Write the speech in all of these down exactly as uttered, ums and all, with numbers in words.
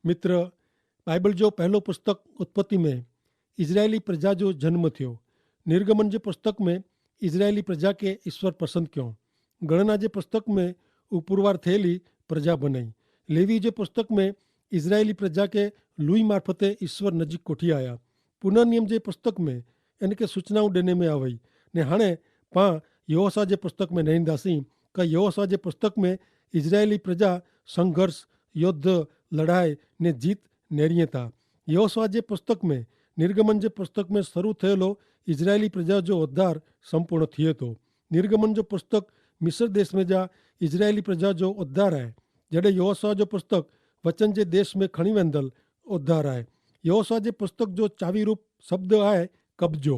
મિત્ર, બાઈબલ જો પહેલો પુસ્તક ઉત્પત્તિ મેં ઇઝરાયેલી પ્રજા જો જન્મ થયો. નિર્ગમન જે પુસ્તક મેં ઇઝરાયેલી પ્રજા કે ઈસ્વર પસંદ ક્યો. ગણના જે પુસ્તક મેં ઉપરવાર થયેલી પ્રજા બનાઈ. લેવી જે પુસ્તક મેં ઇઝરાયેલી પ્રજા કે લુઈ મારફતે ઈસ્વર નજીક કોઠી આયા. પુનર્નિયમ જે પુસ્તક મેં એનકે સૂચનાઓ દેને મેં આવય. ને હાણે પાં યહોસા જે પુસ્તક મેં નહીં દાસી કે યહોસા જે પુસ્તક મેં ઇઝરાયેલી પ્રજા સંઘર્ષ, યોદ્ધ, લડાઈ ને જીત નેરિયે તા. યહોસા જે પુસ્તક મેં નિર્ગમન જે પુસ્તક મેં શરૂ થયેલો ઇઝરાયેલી પ્રજા જો ઉદ્ધાર સંપૂર્ણ થિયે તો. નિર્ગમન જો પુસ્તક મિસર દેશ મેં જા ઇઝરાયેલી પ્રજા જો ઉદ્ધાર આય. જડે યહોસા જો પુસ્તક વચન જે દેશ મેં ખણી વેંધલ ઉદ્ધાર આય. યહોસા જે પુસ્તક જો ચાવી રૂપ શબ્દ આય કબજો.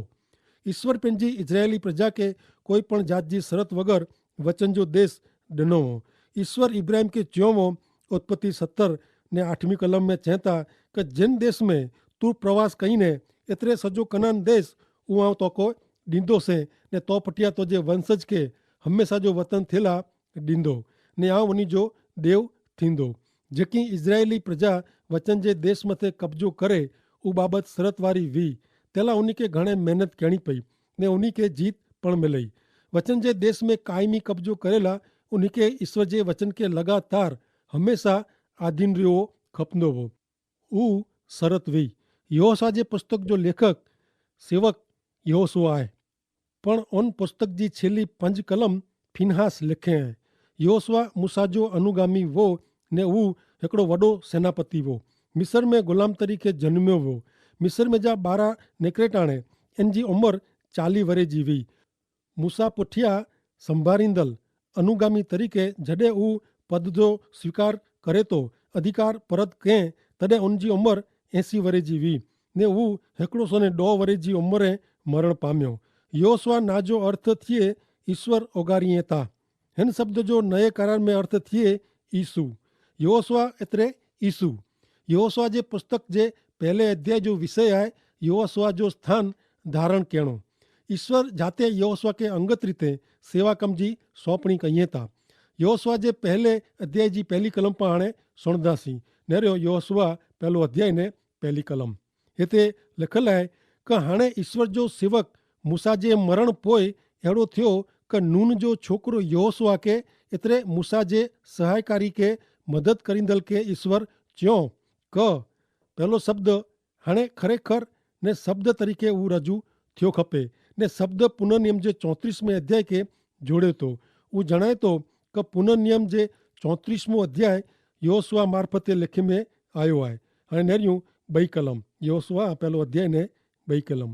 ઈસ્વર પેનજી ઇઝરાયેલી પ્રજા કે કોઈ પણ જાત જી સરત વગર વચન જો દેશ ડનો હો. ઈસ્વર ઇબ્રાહિમ કે ચ્યો હો ઉત્પત્તિ સત્તર ને આઠમી કલમ મેં ચેંતા કે જેન દેશ મેં તું પ્રવાસ કઈ ને એતરે સજો કનાન દેશ ઉઆ તોકો દીંદો સે ને તો પટિયા તો જે વંશજ કે હમેંસા જો વતન થેલા દીંદો ને આ ઉની જો દેવ થીંદો. જેકી ઇઝરાયેલી પ્રજા વચન જે દેશ મતે કબજો કરે ઉ બાબત સરત વારી વી તેલા ઉની કે ઘણે મહેનત કહેણી પઈ ને ઉની કે જીત પણ મેલઈ. વચન જે દેશ મેં કાયમી કબજો કરેલા ઉની કે ઈસ્વર જે વચન કે લગાતાર હમેંસા આધીન રહ્યો ખપનો હો. ઉ સરત વી. યહોસા જે પુસ્તક જો લેખક સેવક યહોસુઆ આય. પણ ઉન પુસ્તક જી છેલ્લી પંજ કલમ ફિનહાસ લેખે હૈ. યહોસુઆ મૂસા જો અનુગામી વો ને ઉ હેકડો વડો સેનાપતિ વો. મિસર મેં ગુલામ તરીકે જન્મ્યો વો. મિસર મેં જા બારા નેકરેટાણે એન જી ઉમર ચાલી વરે જી વી. મૂસા પુઠ્યા સંભારીંદલ અનુગામી તરીકે જડે ઉ પદજો સ્વીકાર કરે તો અધિકાર પરત કહેં તદે ઉનજી ઉમર એંસી વરે જી વી. ને ઉ હેકડો સો ને દો વરે જી ઉમરે મરણ પામ્યો. યહોસુઆ ના જો અર્થ થિયે ઈસ્વર ઓગારી તા. હેન શબ્દ જો નયે કરાર મેં અર્થ થિયે ઈસુ. યહોસુઆ એતરે ઈસુ. યહોસુઆ જે પુસ્તક જે પહેલે અધ્યાય જો વિષય આય યહોસુઆ જો સ્થાન ધારણ કહેણો. ઈસ્વર જાતે યહોસુઆ કે અંગત રીતે સેવાકમ જી સોંપણી કહિયે તા. યહોસુઆ જે પહેલે અધ્યાય જી પહેલી કલમ પાણે સુણદા સી. નેર્યો યહોસુઆ પહેલો અધ્યાય ને પહેલી કલમ. હેતે લખલ હૈ કે હાણે ઈસ્વર જો સેવક મૂસા જે મરણ પોય એડો થયો કે નૂન જો છોકરો યહોસુઆ કે એતરે મૂસા જે સહાયકારી કે મદદ કરીંદલ કે ઈસ્વર ચ્યો. કે પહેલો શબ્દ હણે ખરેખર ને શબ્દ તરીકે ઉં રજૂ થયો ખપે. ને શબ્દ પુનર્નિયમ જે ચોત્રીસ મેં અધ્યાય કે જોડે તો ઉં જણાય તો કે પુનર્નિયમ જે ચોત્રીસ મું અધ્યાય યહોસુઆ મારફતે લેખે મેં આયો આય. હણે નેર્યું બઈ કલમ યહોસુઆ પહેલો અધ્યાય ને બઈ કલમ.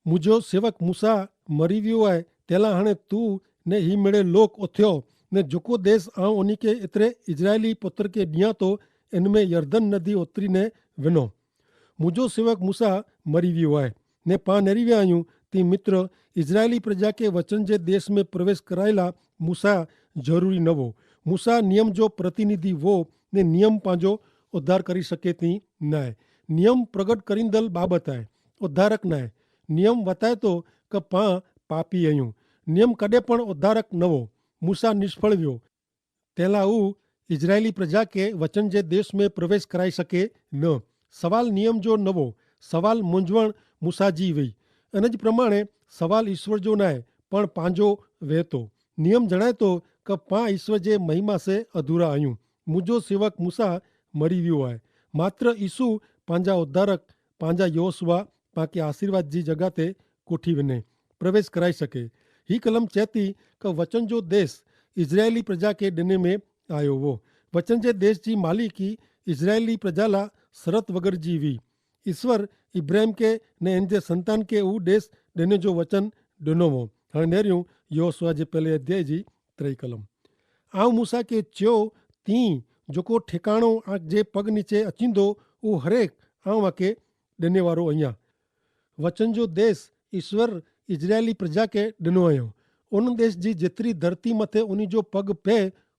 મુજો સેવક મૂસા મરી વ્યો આય તેલા હણે તું ને હી મેળે લોક ઓથ્યો ને જોકો દેશ આવ ઓની કે એતરે ઇઝરાયેલી પત્ર કે દિયા તો એન મેં યર્દન નદી ઓતરી ને વેનો. મુજો સેવક મૂસા મરી વ્યો આય. ને પા નેરી વ્યા આયું તી મિત્ર ઇઝરાયેલી પ્રજા કે વચન જે દેશ મેં પ્રવેશ કરાયેલા મૂસા જરૂરી નવો. મૂસા નિયમ જો પ્રતિનિધિ વો ને નિયમ પાંજો ઉદ્ધાર કરી શકે તી નાય. નિયમ પ્રગટ કરીંદલ બાબત આય ઉદ્ધારક નાય. નિયમ વતાય તો કે પાં પાપી અયું. નિયમ કદે પણ ઉદ્ધારક નવો. મૂસા નિષ્ફળ વ્યો. તેલા ઉ ઇઝરાયેલી પ્રજા કે વચન જે દેશ મેં પ્રવેશ કરાઈ શકે ન. સવાલ નિયમ જો નવો. સવાલ મુંજવણ મૂસા જી વય. અને જ પ્રમાણે સવાલ ઇશ્વર જો નાય પણ પાંજો વહેતો. નિયમ જણાયતો કે પાં ઇશ્વર જે મહિમા સે અધૂરા આયું. મુજો સેવક મૂસા મરી વ્યો આય. માત્ર ઇશુ પાંજા ઉદ્ધારક પાંજા યહોસુઆ પાંકે આશીર્વાદ જી જગા તે કોઠી વેને પ્રવેશ કરાઈ શકે. હી કલમ ચેતી કે વચન જો દેશ ઇઝરાયેલી પ્રજા કે ડેને મેં આયો વો. વચન જે દેશ જી માલિકી ઇઝરાયેલી પ્રજાલા સરત વગર જી વી. ઇશ્વર ઇબ્રાહિમ કે ને એન જે સંતાન કે ઉ દેશ ડેને જો વચન ડેનો વો. હણે નેર્યું યહોસુઆ જે પહેલે અધ્યાય જી ત્રય કલમ. આવ મૂસા કે ચ્યો તી જોકો ઠેકાણો આંખ જે પગ નીચે અચીંદો ઉ હરેક આવ આકે ડેને વારો અહિયા. વચન જો દેશ ઇશ્વર ઇઝરાયેલી પ્રજા કે ડેનો અયો. ઉન દેશ જી જેતરી ધરતી મતે ઉની જો પગ પે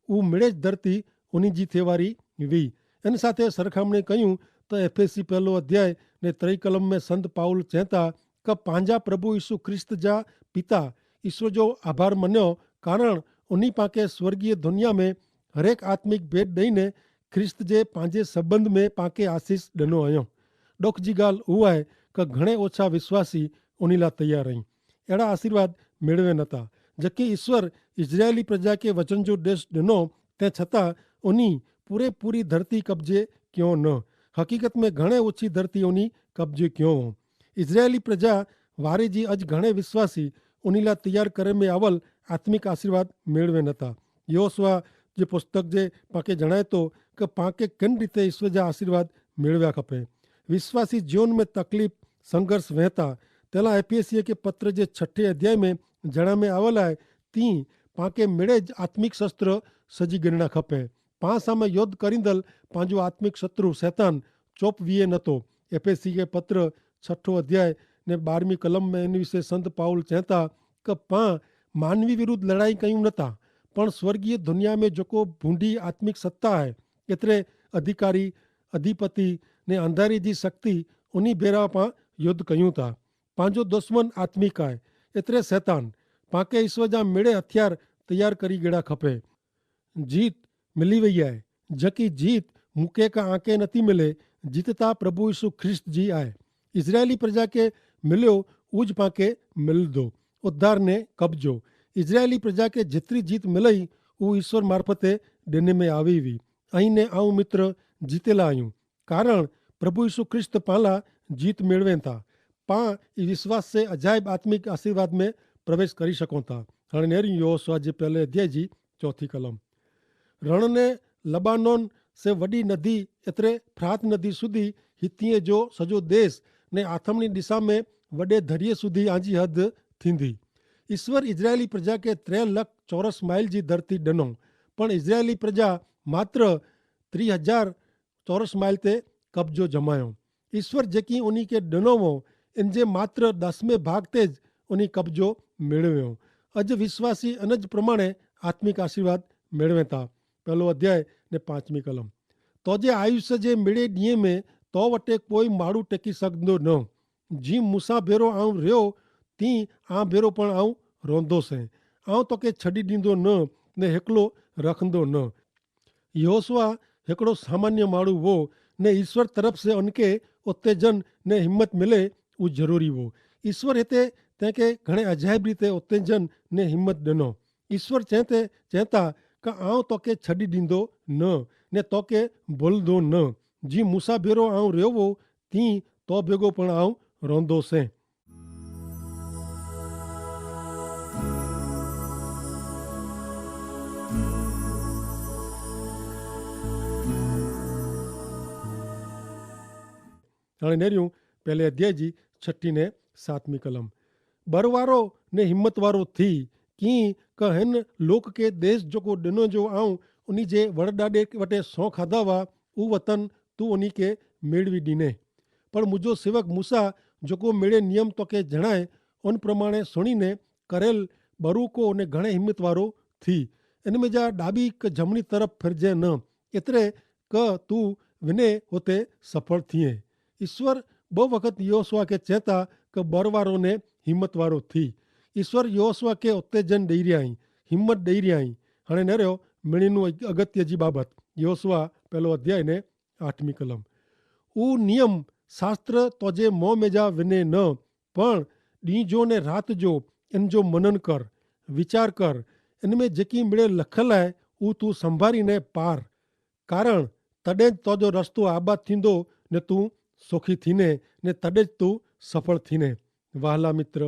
ઉ મિડે જ ધરતી ઉની જી થેવારી વી. એન સાથે સરખામણે કહ્યું તો એફેસી પહેલો અધ્યાય ને ત્રય કલમ મેં સંત પાઉલ ચેતા કે પાંજા પ્રભુ ઇશુ ખ્રિસ્ત જા પિતા ઇશ્વર જો આભાર મન્યો. કારણ ઉની પાંકે સ્વર્ગીય ધુનિયા મેં હરેક આત્મિક ભેટ દઈને ખ્રિસ્ત જે પાંજે સંબંધ મેં પાંકે આશીસ ડનો અયો. ડોખ જી ગાલ ઉઆએ કે ઘણે ઓછા વિશ્વાસી ઉની લા તૈયાર અહીં એડા આશીર્વાદ મેળવે નતા. જકે ઈસ્વર ઇઝરાયેલી પ્રજા કે વચન જો દેશ ડનો તે છતાં ઉની પૂરેપૂરી ધરતી કબજે ક્યો ન. હકીકત મેં ઘણે ઓછી ધરતી ઉની કબજે ક્યો હો. ઇઝરાયેલી પ્રજા વારે જી અજ ઘણે વિશ્વાસી ઉની લા તૈયાર કરે મેં આવલ આત્મિક આશીર્વાદ મેળવે નતા. યહોશુઆ જે પુસ્તક જે પાંકે જણાય તો કે પાંકે કેન રીતે ઈસ્વર જા આશીર્વાદ મેળવ્યા ખપે. વિશ્વાસી જીવન મેં તકલીફ સંઘર્ષ વહેતા તેલા એફેસીય કે પત્ર જે છઠે અધ્યાય મેં જણા મેં આવેલા હૈ તી પાંકે મેળે જ આત્મિક શસ્ત્ર સજી ગિરણા ખપે. પાં સામે યોદ્ધ કરીંદલ પાંજો આત્મિક શત્રુ સૈતાન ચોપ વિયે નતો. એફેસી કે પત્ર છઠો અધ્યાય ને બારમી કલમ મેં એન વિશે સંત પાઉલ ચેતા કે પાં માનવી વિરુદ્ધ લડાઈ કહ્યું નતા, પણ સ્વર્ગીય દુનિયા મેં જોકો ભૂંડી આત્મિક સત્તા હૈ એતરે અધિકારી અધિપતિ ને અંધારી જી શક્તિ ઉની ભેરા પાં યોદ્ધ કહ્યું તા. પાંજો દુશ્મન આત્મિક હૈ એતરે સૈતાન. પાંકે ઈસ્વર જા મેળે હથિયાર તૈયાર કરી ગેડા ખપે. જીત મિલી વય આય. જકી જીત મુકે કા આંકે નથી મિલે. જીતતા પ્રભુ ઈસુ ખ્રિસ્ત જી આય. ઇઝરાયેલી પ્રજા કે મિલ્યો ઉજ પાંકે મિલ દો. ઉદ્ધારને કબજો. ઇઝરાયેલી પ્રજા કે જેતરી જીત મિલઈ ઉ ઈસવ મારફતે દેને મેં આવી વી. અહીં ને આઉં મિત્ર જીતેલા આયું. કારણ પ્રભુ ઈસુ ખ્રિસ્ત પાંલા જીત મેળવે થા. પાં ઇ વિશ્વાસ સે અજાયબ આત્મિક આશીર્વાદ મેં પ્રવેશ કરી શકો થા. હણે નેરી યોસવા જે પહેલે અધ્યાય જી ચોથી કલમ. રણને લબાનોન સે વડી નદી એતરે ફ્રાત નદી સુધી હિત્તિયે જો સજો દેશ ને આથમણી દિશા મેં વડે ધરિયે સુધી આંજી હદ થીંદી. ઇશ્વર ઇઝરાયેલી પ્રજા કે ત્રે લખ ચોરસ માઇલ જી ધરતી ડનો. પણ ઇઝરાયેલી પ્રજા માત્ર ત્રી હજાર ચોરસ માઇલ તે કબજો જમાયો. ઇશ્વર જેકી ઉની કે ડનો વો એન જે માત્ર દસમે ભાગ તે જ ઉની કબજો મેળવ્યો. અજ વિશ્વાસી અનજ પ્રમાણે આત્મિક આશીર્વાદ મેળવે તા. પહેલો અધ્યાય ને પાંચમી કલમ. તો જે આયુષ્ય જે મેળે દિયે મેં તો વટે કોઈ માડૂ ટેકી સકદો ન. જી મુસાભેરો આઉં રહ્યો તી આભેરો પણ આઉં રોંધો સે. આઉં તો કે છડી દીધો ન ને હેકલો રખંદો ન. યહોસવા હેકડો સામાન્ય માડૂ વો ને ઇશ્વર તરફ સે અનકે ઉત્તેજન ને હિંમત મિલે ઉ જરૂરી વો. ઇશ્વર હેતે તેંકે ઘણે અજાયબ રીતે ઉત્તેજન ને હિંમત દનો. ઇશ્વર ચેતા કે આઉં તોકે છડી દીધો ન ને તોકે ભોલદો ન. જી મુસાભેરો આઉં રહેવો તી તો ભેગો પણ આઉં રોંધો સે. હણે નેર્યું પહેલે અધ્યાય જી છઠી ને સાતમી કલમ. બરવારો ને હિંમતવારો થી કિંક હેન લોક કે દેશ જોકો ડેનો જો આઉં ઉની જે વરડાડે વટે સોંખાધાવા ઉવતન તું ઉની કે મેળવી દીને. પણ મુજો સેવક મૂસા જોકો મેળે નિયમ તોકે જણાય ઉન પ્રમાણે સુણીને કરેલ બરૂકો ને ઘણે હિંમતવારો થી. એન મેં જા ડાબી કે જમણી તરફ ફેરજે ન એતરે કે તું વિને હોતે સફળ થિયે. ઇશ્વર બહુ વખત યહોસવા કે ચેતા કે બરવારો ને હિંમતવારો થી. ઇશ્વર યહોસવા કે ઉત્તેજન દઈ રહ્યા હૈં, હિંમત દઈ રહ્યા હૈં. હણે નર્યો મેળીનું અગત્ય જી બાબત. યહોસવા પહેલો અધ્યાય ને આઠમી કલમ. ઉ નિયમ શાસ્ત્ર તોજે મોં મેં જા વિને ન પણ ડીંજો ને રાત જો એન જો મનન કર, વિચાર કર. એન મેં જેકી મેળે લખલ હૈ ઉ તું સંભારી ને પાર. કારણ તદે જ તોજો રસ્તો આબાદ થીંદો ને તું સોખી થીને ને તદે જ તું સફળ થીને. વહાલા મિત્ર,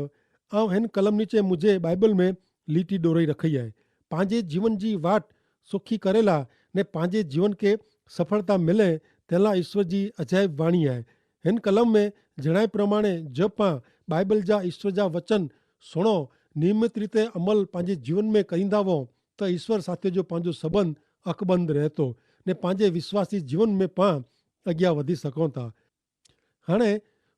આઉં હેન કલમ નીચે મુઝે બાઈબલ મેં લી ટી ડોરઈ રખી આય. પાંજે જીવન જી વાટ સોખી કરેલા ને પાંજે જીવન કે સફળતા મિલે તેલા ઈસ્વર જી અજાયબ વાણી આય. હેન કલમ મેં જણાય પ્રમાણે જો પાં બાઈબલ જા ઈસ્વર જા વચન સુણો, નિયમિત રીતે અમલ પાંજે જીવન મેં કરીંદા વો, તો ઈસ્વર સાથે જો પાંજો સંબંધ અકબંધ રહેતો ને પાંજે વિશ્વાસી જીવન મેં પાં અગિયા વધી સકોતા. હણે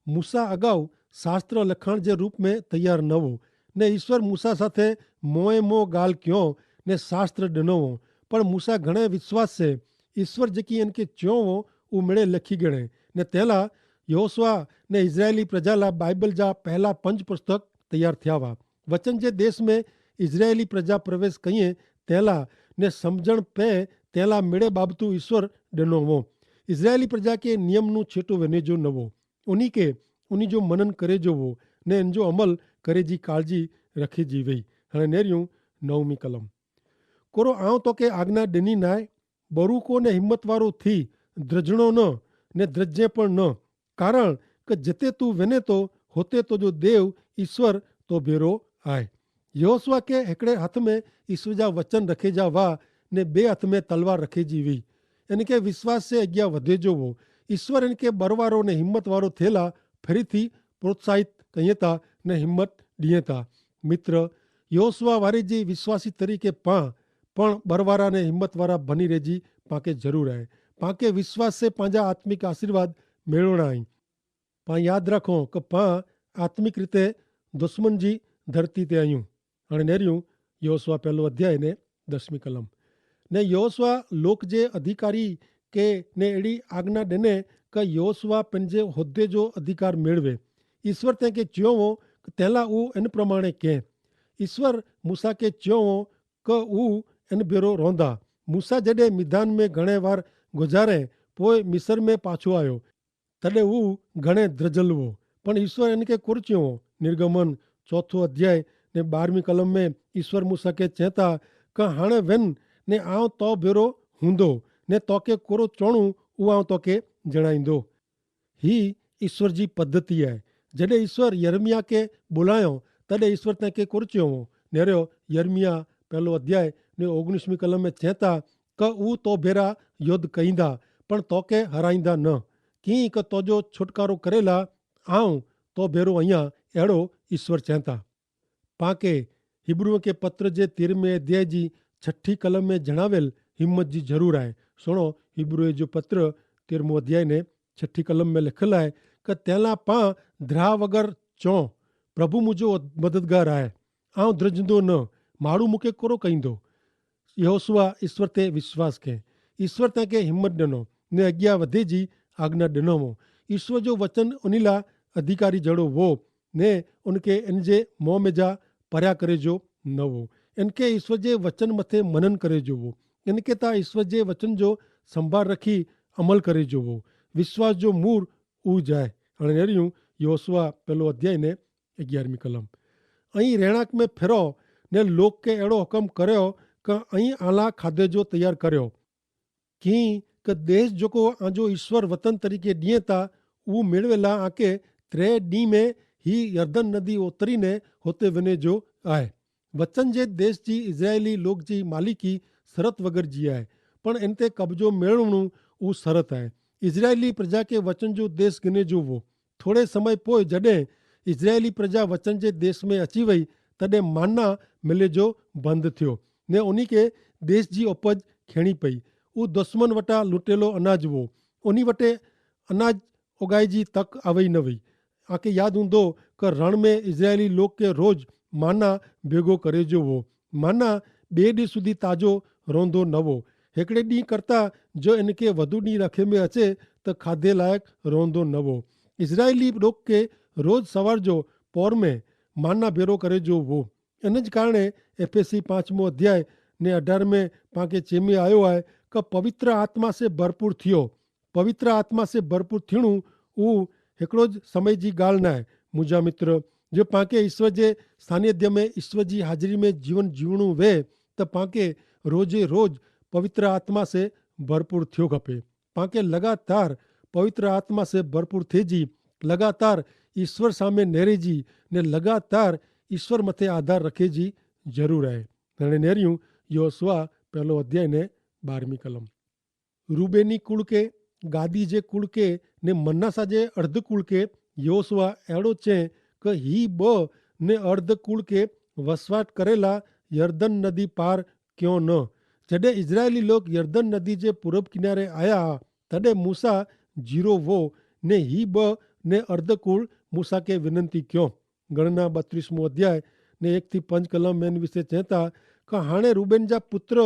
મૂસા અગાઉ શાસ્ત્ર લખાણ જે રૂપ મેં તૈયાર નવો ને ઈસ્વર મૂસા સાથે મોએ મોં ગાલ ક્યો ને શાસ્ત્ર ડનોવો. પણ મૂસા ઘણે વિશ્વાસ સે ઈસ્વર જેકી એનકે ચ્યોવો ઉમેડે લખી ગણે ને તેલા યહોસવા ને ઇઝરાયેલી પ્રજાલા બાઈબલ જા પહેલા પંજ પુસ્તક તૈયાર થ્યાવા. વચન જે દેશ મેં ઇઝરાયેલી પ્રજા પ્રવેશ કહિએ તેલા ને સમઝણ પે તેલા મેડે બાબતુ ઈસ્વર ડેનો વો. ઇઝરાયેલી પ્રજા કે નિયમનું છેટો વેને જો નવો, ઉની કે ઉની જો મનન કરે જો વો, ને એન જો અમલ કરે જી કાળજી રખે જી વય. હણે નેર્યું નવમી કલમ. કોરો આવ તો કે આજ્ઞા ડેની નાય, બરૂકો ને હિંમતવારો થી દ્રજણો ન, ને દ્રજ્જે પણ ન, કારણ કે જતે તું વેને તો હોતે તો જો દેવ ઈસ્વર તો ભેરો આય. યહોસવા કે હેકડ઼ે હથ મેં ઈસ્વર જા વચન રખે જા વા, ને બે હથ મેં તલવાર રખે જી વી. એન કે વિશ્વાસ સે અગિયા વધે જો વો. ઈસ્વર એન કે બરવારો ને હિંમતવારો થેલા ફેરી થી પ્રોત્સાહિત કહિયે તા ને હિંમત દિયે તા. મિત્ર, યહોસવા વારે જી વિશ્વાસી તરીકે પા પણ બરવારા ને હિંમતવારા ભની રહે જી પાંકે જરૂર આય. પાંકે વિશ્વાસ સે પાંજા આત્મિક આશીર્વાદ મેળવણા આઈ. પાં યાદ રાખો કે પાં આત્મિક રીતે દુશ્મન જી ધરતી તે આયું. અને નેર્યું યહોસવા પહેલો અધ્યાય ને દસમી કલમ. ને યહોસવા લોક જે અધિકારી કે ને એડી આજ્ઞા દેને કે યહોસવા પન જે હોદ્દે જો અધિકાર મેળવે. ઈસ્વર તેંકે ચ્યોવો કે તેલા ઉ એન પ્રમાણે કે ઈસ્વર મૂસા કે ચ્યોવો કે ઉ એન ભેરો રોંધા. મૂસા જડે મિધાન મેં ઘણે વાર ગુજારે પોય મિસર મેં પાછો આયો, તદે ઉં ઘણે દ્રજલ વો. પણ ઈસ્વર એન કે કોરચ્યો વો. નિર્ગમન ચોથો અધ્યાય ને બારમી કલમ મેં ઈસ્વર મૂસા કે ચેંતા, કા હાણે વેન ને આવ તો ભેરો હૂંદો, ને તો કે કોરો ચોણું ઉં આવ તો કે જણાઈંદો. હી ઈસ્વર જી પદ્ધતિ આય. જડે ઈસ્વર યર્મિયા કે બોલાયો, તદે ઈસ્વર તેંકે કોરચ્યો વો. નેર્યો યર્મિયા પહેલો અધ્યાય ને ઓગણીસમી કલમ મેં ચેંતા, કે ઉં તો ભેરા યોદ્ધ કહીંદા, પણ તો કે હરાઈંદા ન. કિંક તોજો છુટકારો કરેલા આઉં તો ભેરો અહિયા એડો ઈસ્વર ચેંતા. પાંકે હિબ્રૂ કે પત્ર જે તેરમે અધ્યાય જી છઠી કલમ મેં જણાવેલ હિંમત જી જરૂર આય. સુણો, હિબ્રૂ જો પત્ર તેરમો અધ્યાય ને છઠી કલમ મેં લેખલ આય, કે તેલા પાં દ્રાહ વગર ચો, પ્રભુ મુજો મદદગાર આય, આઉં દ્રજંદો ન, માડૂ મુકે કોરો કહીંદો. યહોસુઆ ઈસ્વર તે વિશ્વાસ કે ઈસ્વર તેંકે હિંમત ડેનો ને અગિયા વધે જી આજ્ઞા ડેનો હો. ઈસ્વર જો વચન ઉનીલા અધિકારી જડો વો, ને ઉનકે એન જે મોં મેં જા પર્યા કરે જો ન વો. એનકે ઈસ્વર જે વચન મતે મનન કરે જો વો. એનકે તા ઈસ્વર જે વચન જો સંભાર રખી અમલ કરે જો વો. વિશ્વાસ જો મૂર ઉજાય. અને નેર્યું યહોસુઆ પહેલો અધ્યાય ને અગિયારમી કલમ. અહીં રહેણાંક મેં ફેરો ને લોક કે એડો હુકમ કર્યો કે અહીં આલા ખાધે જો તૈયાર કર્યો. કિંક દેશ જોકો આજો ઈસ્વર વતન તરીકે દિયે તા ઉં મેળવેલા આકે ત્રે દી મેં હી યર્દન નદી ઓતરી ને હોતે વને જો આય. વચન જે દેશ જી ઇઝરાયેલી લોક જી માલિકી સરત વગર જી આય, પણ એન તે કબજો મેળવણું ઉં સરત આય. ઇઝરાયેલી પ્રજા કે વચન જો દેશ ગને જો વો. થોડે સમય પોય જડે ઇઝરાયેલી પ્રજા વચન જે દેશ મેં અચી વય, તદે માના મિલે જો બંધ થયો, ને ઉની કે દેશ જી ઉપજ ખેણી પઈ. ઉં દસમન વટા લૂંટેલો અનાજ વો. ઉની વટે અનાજ ઉગાઈ જી તક આવય નવી. આકે યાદ ઉંદો કે રણ મેં ઇઝરાયેલી લોક કે રોજ માના ભેગો કરે જો વો. માના બે દી સુધી તાજો રોંધો નવો. હેકડ઼ે દી કરતા જો એન કે વધુ દી રખે મેં હશે, તો ખાધે લાયક રોંધો નવો. ઇઝરાયેલી લોક કે રોજ સવાર જો પોર મેં માના ભેરો કરે જો વો. એન જ કારણે એફેસી પાંચમો અધ્યાય ને અઢાર મેં પાંકે ચેમી આયો આય, કે પવિત્ર આત્મા સે ભરપૂર થિયો. પવિત્ર આત્મા સે ભરપૂર થિણું ઉં હેકડો જ સમય જી ગાલ નાય. મુજા મિત્ર, જો પાંકે ઈસ્વર જે સ્થાનિધ્ય મેં ઈસ્વર જી હાજરી મેં જીવન જીવણું વે, તો પાંકે રોજે રોજ પવિત્ર આત્મા સે ભરપૂર થિયો ખપે. પાંકે લગાતાર પવિત્ર આત્મા સે ભરપૂર થે જી, લગાતાર ઈસ્વર સામે નેરે જી, ને લગાતાર ઈસ્વર મતે આધાર રખે જી જરૂર આય. નેર્યું યોસવા પહેલો અધ્યાય ને બારમી કલમ. રૂબેની કુળ કે, ગાદી જે કુળ કે, ને મન્નાસા જે અર્ધ કુળ કે યોસવા એડો ચે, કે હી બ ને અર્ધ કુળ કે વસવાટ કરેલા યર્દન નદી પાર ક્યો ન. જડે ઇઝરાયેલી લોક યર્દન નદી જે પૂરબ કિનારે આયા, તદે મૂસા જીરો વો, ને હી બ ને અર્ધ કુળ મૂસા કે વિનંતી ક્યો. ગણના બત્રીસમો અધ્યાય ને એક થી પંચ કલમ મેન વિશે ચેતા, કે હાણે રૂબેન જા પુત્ર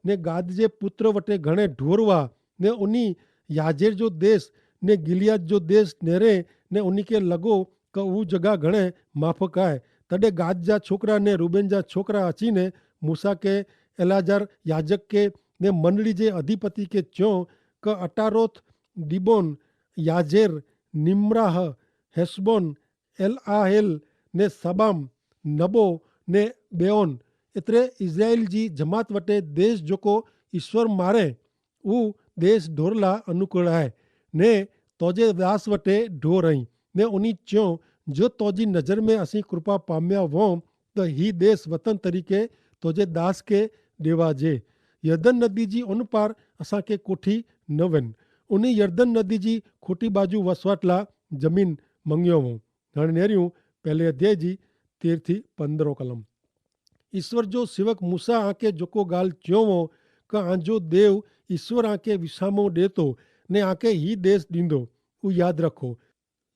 ને ગાદ જે પુત્ર વટે ઘણે ઢોરવા, ને ઉની યાજેર જો દેશ ને ગિલિયાદ જો દેશ નેરે, ને ઉની કે લગો કે ઉ જગા ઘણે માફક આય. તદે ગાદ જા છોકરા ને રૂબેન જા છોકરા અચીને મૂસા કે, એલાજાર યાજક કે, ને મંડળી જે અધિપતિ કે ચ્યો, કે અટારોથ, દિબોન, યાઝેર, નિમ્રાહ, હેસબોન, એલ આહેલ, ને સબામ, નબો, ને બેઓન. એતરે ઇઝરાઇલ જી જમાત વટે દેશ જોકો ઇશ્વર મારે ઉહ દેશ ઢોરલા અનુકૂળ આય. ને તોજે દાસ વટે ઢોર અહીં. ને ઉની ચ્યો, જો તોજી નજર મેં અસી કૃપા પામ્યા વોં, તો હી દેશ વતન તરીકે તોજે દાસ કે દેવા જે. યર્દન નદી જી ઉનપાર અસાંકે કોઠી ન વેન. ઉની યર્દન નદી જી ખોટી બાજુ વસવાટલા જમીન મંગ્યો વોં. હણે નેર્યું પહેલે અધ્યાય જી તેર થી પંદ્રહ કલમ. ઇશ્વર જો સેવક મૂસા આંકે જોકો ગાલ ચ્યોવો, કે આંજો દેવ ઇશ્વર આંકે વિસામો દેતો ને આંકે હી દેશ દીંદો. ઉં યાદ રખો,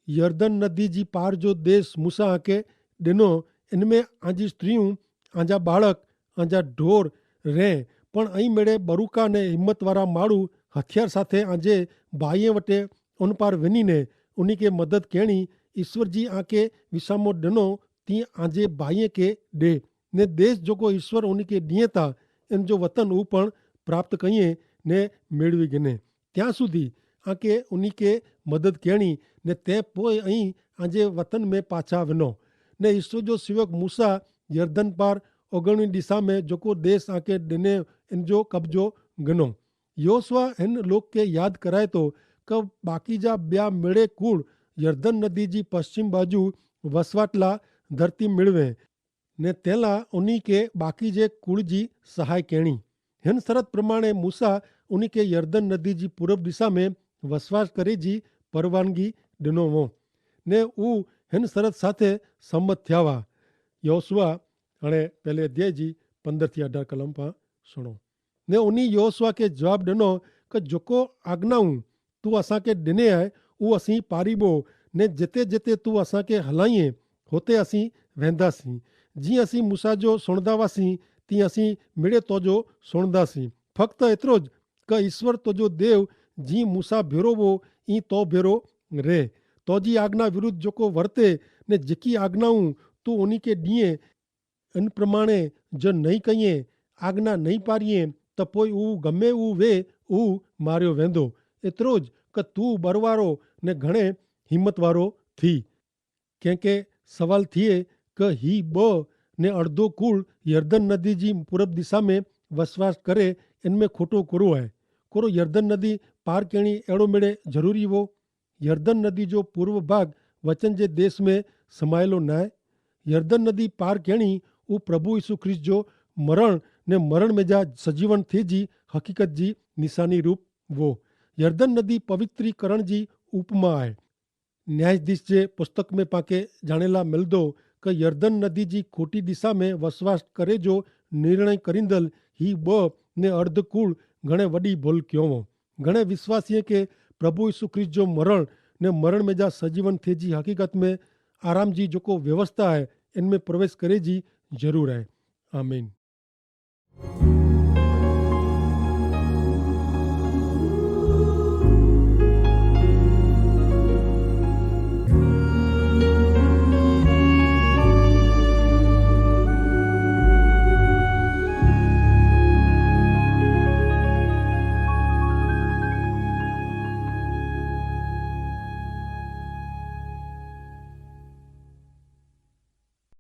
યર્દન નદી જી પાર જો દેશ મૂસા આંકે દેનો, એન મેં આંજી સ્ત્રી ઉં, આંજા બાળક, આંજા ઢોર રહે. પણ અહીં મેળે બરુકા ને હિંમતવારા માળુ હથિયાર સાથે આંજે ભાઈએ વટે ઉનપાર વેની ને ઉની કે મદદ કહેણી. ઇશ્વર જી આંકે વિસામો દેનો તી આંજે ભાઈએ કે દે. ને દેશ જોકો ઇશ્વર ઉની કે દિયે તા એન જો વતન ઉપણ પ્રાપ્ત કહિએ ને મેળવી ગિને. ત્યાં સુધી આંકે ઉની કે મદદ કહેણી. ને તે પોય અહીં આંજે વતન મેં પાછા વેનો. ને ઇશ્વર જો સેવક મૂસા યર્દન પાર ઓગણી દિશા મેં જોકો દેશ આંકે દેને એન જો કબજો ગનો. યોસવા હેન લોક કે યાદ કરાય તો કે બાકી જા બ્યા મેળે કુળ યર્દન નદી જી પશ્ચિમ બાજુ વસવાટલા ધરતી મેળવે. ને તેલા ઉની કે બાકી જે કુળ જી સહાય કહેણી. હેન સરત પ્રમાણે મૂસા ઉની કે યર્દન નદી જી પૂરબ દિશા મેં વસવાટ કરે જી પરવાનગી દેનો વો. ને ઉ હેન સરત સાથે સંમત થ્યાવા. યોસવા હણે પહેલે અધ્યાય જી પંદર થી અઢાર કલમ પા સુણો. ને ઉની યોસવા કે જવાબ દેનો કે જોકો આજ્ઞાઉં તું અસાંકે દેને આય ઉ અસી પારીબો. ને જેતે જેતે તું અસાંકે હલાઈએ હોતે અસી વહેંદા સી. જી અસી મૂસા જો સુણદાવા સી તી અસી મેળે તોજો સુણદા સી. ફક્ત એતરો જ કે ઈસ્વર તોજો દેવ જી મૂસા ભેરો વો ઈ તો ભેરો રે. તોજી આજ્ઞા વિરુદ્ધ જોકો વર્તે ને જેકી આજ્ઞાઉં તું ઉની કે દિયે એન પ્રમાણે જો નહીં કહિએ, આજ્ઞા નહીં પારિયે, તો પોય ઉવ ગમે ઉવ વે ઉવ માર્યો વેંદો. એતરો જ કે તું બરવારો ને ઘણે હિંમતવારો થી. કેંકે સવાલ થિયે કે હી બ ને અડધો કુળ યર્દન નદી જી પૂરબ દિશા મેં વસવાસ કરે એન મેં ખોટો કરો હૈ? કોરો યર્દન નદી પાર કેણી એડો મેળે જરૂરી વો? યર્દન નદી જો પૂર્વ ભાગ વચન જે દેશ મેં સમાયેલો નાય. યર્દન નદી પાર કેણી ઉપ્રભુ ઈસુ ખ્રિસ્ત જો મરણ ને મરણ મેં જા સજીવન થે જી હકીકત જી નિશાની રૂપ વો. યર્દન નદી પવિત્રીકરણ જી ઉપમા આય. ન્યાયાધીશ જે પુસ્તક મેં પાંકે જાણેલા મિલદો કે યર્દન નદી જી ખોટી દિશા મેં વસવાસ કરે જો નિર્ણય કરીંદલ હી બ ને અર્ધકૂળ ઘણે વડી ભોલ ક્યોંવો. ઘણે વિશ્વાસીય કે પ્રભુ ઈસુ ખ્રિસ્ત જો મરણ ને મરણ મેં જા સજીવન થે જી હકીકત મેં આરામ જી જોકો વ્યવસ્થા હૈ એન મેં પ્રવેશ કરે જી જરૂર હૈ. આમીન.